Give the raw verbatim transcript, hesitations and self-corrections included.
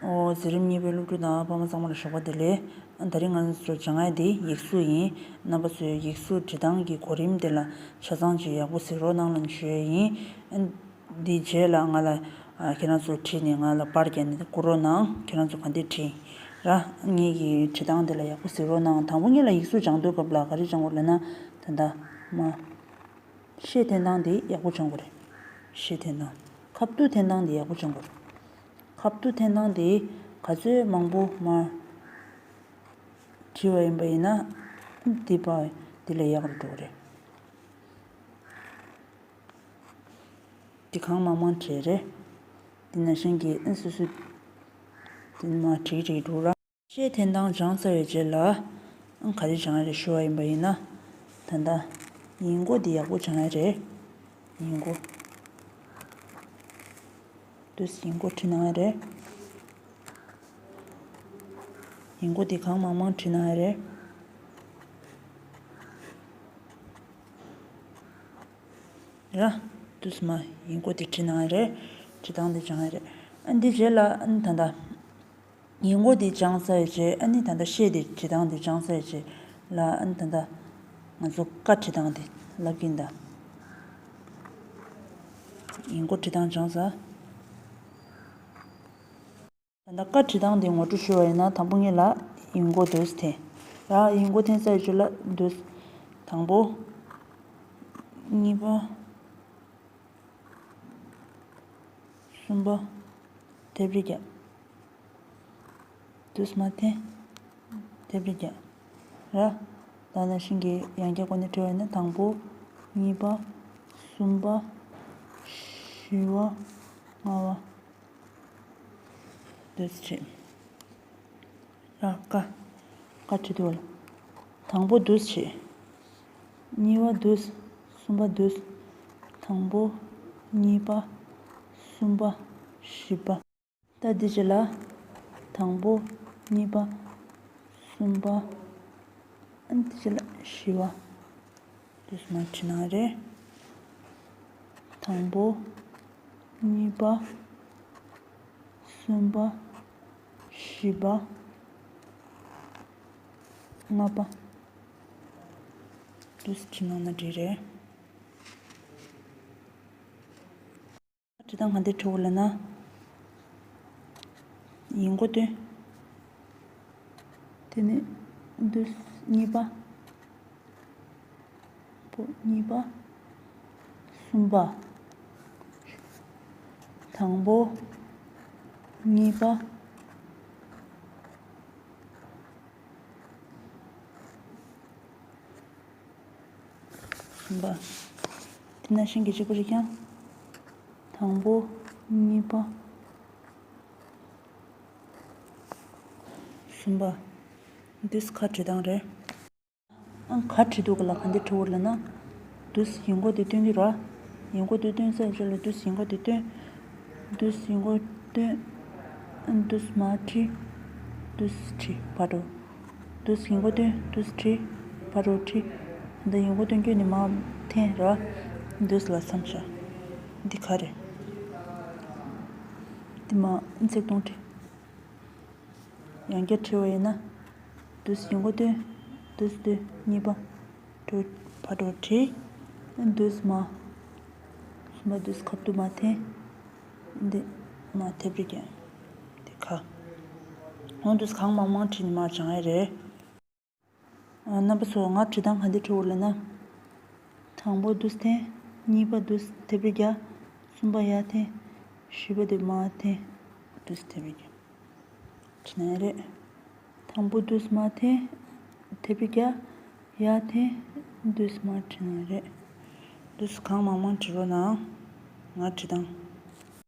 ཨོ་འཛིན་རིམ་གཉིས་པའི་སློབ་ཕྲུག་དང་ཕ་མ་ཚང་མ་ལ་ཞོགས་པ་བདེ་ལེགས། ད་རིང་ང་ཚོ་སྦྱང་ཡ་དེ་ཡིག་གཟུགས་ཡིན། རྣམ་པ་ཚོས་ཡིག་གཟུགས་འབྲི་སྟངས་ཀྱི་གོ་རིམ་དེ་ལ་ཆ་ཚང་ཅིག་ཡག་པོ་གཟིགས་རོགས་གནང་ལབ་ཞུ་ཡ་ཡིན། འདི་རྗེས་ལ་ང་ལ་ཨ་ཁྱེད་རང་ཚོ་བྲིས་ནས་ང་ལ་པར་རྒྱག་ནས་བསྐུར་རོགས་གནང་། ཁྱེད་རང་ཚོ་ག་འདྲས་བྲིས་ར། ངེད་ཀྱི་འབྲི་སྟངས་དེ་ལ་ཡག་པོ་གཟིགས་རོགས་གནང་། དང་པོ་ངེད་ལ་ཡིག་གཟུགས་སྦྱང་དུས་སྐབས་ལ་ག་རེ་སྦྱང་དགོས་ལབ་ན། ད་ལྟ་མ། ཤད་འཐེན་སྟངས་དེ་ཡག་པོ་སྦྱང་དགོས་རེད། ཤད་འཐེན་སྟངས། ཁ་བསྡུ་འཐེན་སྟངས་དེ་ཡག་པོ་སྦྱང་དགོས་རེད། ཁ་བསྡུ་འཐེན་སྟངས་དེ་ག་ཚོད་མང་པོ་མར་བྲིས་པ་ཡིན་པ་ཡིན་ན། འདི་པ་འདི་ལས་ཡག་རུ་འགྲོ་གི་རེད། འདི་གང་མང་མང་བྲིས་རེད། འདི་ནང་བཞིན་གྱི་ཨ་སོ་སོ་འདི་མར་བྲིས་བྲིས་འགྲོ་ར། ཤད་འཐེན་སྟངས་སྦྱངས་ཚར་བའི་རྗེས་ལ། ཨང་ག་རེ་སྦྱང་ཡ་རེད་ཞུ་བ་ཡིན་པ་ཡིན་ན། ད་ལྟ་ཡིག་མགོ་འདི་ཡག་པོ་སྦྱང་ཡ་རེད། ཡིག་མགོ། དུས་ཡིག་མགོ་བྲིས་གནང་ཡ་རེད། ཡིག་མགོ་འདི་གང་མང་མང་བྲིས་གནང་ཡ་རེད། ར། དུས་མ་ཡིག་མགོ་འདི་བྲིས་གནང་ཡ་རེད། བྲིས་སྟངས་འདི་སྦྱང་ཡ་རེད། ཨ་འདི་རྗེས་ལ་ཨ་ནི་ད་ལྟ། ཡིག་མགོ་འདི་སྦྱངས་ཚར་བའི་རྗེས། ཨ་ནི་ད་ལྟ་ཤད་འདི་བྲིས་སྟངས་འདི་སྦྱངས་ཚར་བའི་རྗེས་ལ། ཨ་ནི་ད་ལྟ་ང་ཚོ་ཀ་བྲིས་སྟངས་འདི་ལབ་ཀྱིན་གདའ། ཡིག་མགོ་བྲིས་སྟངས་སྦྱངས་ཚར། ད་ལྟ་ཀ་བྲིས་སྟངས་འདི་ངོ་སྤྲོད་ཞུ་བ་ཡིན་ན། དང་པོ་ངེད་ལ་ཡིག་མགོ་དུས་འཐེན་ར། ཡིག་མགོ་འཐེན་ཚར་བའི་རྗེས་ལ་དུས། དང་པོ། གཉིས་པ། གསུམ་པ། ཐེབས་རིས་རྒྱག་དུས་མ་འཐེན། ཐེབས་རིས་རྒྱག་ར། ད་ནང་བཞིན་གྱི་ཡང་བསྐྱར་སྒོ་ནས་བྲིས་པ་ཡིན་ན། དང་པོ། གཉིས་པ། གསུམ་པ། བཞི་པ། ལྔ་པ། དུས་བྲིས། ར་ཀ། ཀ་བྲིས་འདུག་ལ། དང་པོ་དུས་བྲིས། གཉིས་པ་དུས། གསུམ་པ་དུས། དང་པོ། གཉིས་པ། གསུམ་པ། བཞི་པ། ད་འདི་རྗེས་ལ། དང་པོ། གཉིས་པ། གསུམ་པ། ཨ་ནི་འདི་རྗེས་ལ་བཞི་པ། དུས་མ་བྲིས་གནང་རེད། དང་པོ། གཉིས་པ། གསུམ་པ། བཞི་པ། ལྔ་པ། དུས་བྲིས་གནང་ན་འགྲིག་རེད། བྲིས་སྟངས་ག་འདྲ་བྲི་དགོས་ལབ་ན། ཡིག་མགོ་སྟོན། དེ་ནས་དུས་གཉིས་པ། པོ་གཉིས་པ། གསུམ་པ། དང་པོ། གཉིས་པ། གསུམ་པ། དེ་ནང་བཞིན་གྱི་གཅིག་པ་རེད་ཀྱང་། དང་པོ། གཉིས་པ། གསུམ་པ། འདིས་ཁ་བྲིས་སྟངས་རེད། ཨ་ཁ་བྲིས་འདུག་ག་ལ་ག་འདི་བྲི་བར་ལབ་ན། དུས་ཡིག་མགོ་དེ་སྟོན་གྱི་ར། ཡིག་མགོ་དེ་སྟོན་ཚར་རྗེས་ལ་དུས་ཡིག་མགོ་དེ་སྟོན། དུས་ཡིག་མགོ་སྟོན། ཨ་དུས་མ་བྲི། དུས་བྲི་ཕར་འགྲོ། དུས་ཡིག་མགོ་སྟོན། དུས་བྲི། ཕར་འགྲོ་བྲི། ད་ཡིག་མགོ་སྟོན་རྒྱུ་ནི་མ་འཐེན་ར། དུས་ལ་མཚམས་བཞག་འདི་ག་རེད། འདི་མ་ཚིག་སྟོང་བྲི། ཡང་བསྐྱར་བྲི་བ་ཡིན་ན། དུས་ཡིག་མགོ་སྟོན། དུས་སྟོན་གཉིས་པ། འགྲོ། ཕར་འགྲོ་བྲི། དུས་མ། གསུམ་པ་དུས་ཁ་བསྡུ་མ་འཐེན། འདི་མ་ཐེབས་རིགས་ཀྱི་འདི་ཁ། འོང་དུས་གང་མང་མང་བྲིས་ནས་མར་སྦྱང་ཡ་རེད། རྣམ་པ་ཚོ་ང་བྲིས་སྟངས་ག་འདི་བྲི་བར་ལབ་ན། དང་པོ་དུས་འཐེན། གཉིས་པ་དུས་ཐེབས་རིགས་རྒྱག་གསུམ་པ་ཡར་འཐེན། བཞི་པ་དུས་མར་འཐེན། དུས་ཐེབས་རིགས་རྒྱག་བྲིས་ན་ཡ་རེད། དང་པོ་དུས་མ་འཐེན། ཐེབས་རིགས་རྒྱག་ཡར་འཐེན། དུས་མར་བྲིས་ན་ཡ་རེད། དུས་གང་མང་མང་བྲི་རོགས་གནང་། ང་བྲིས་སྟངས་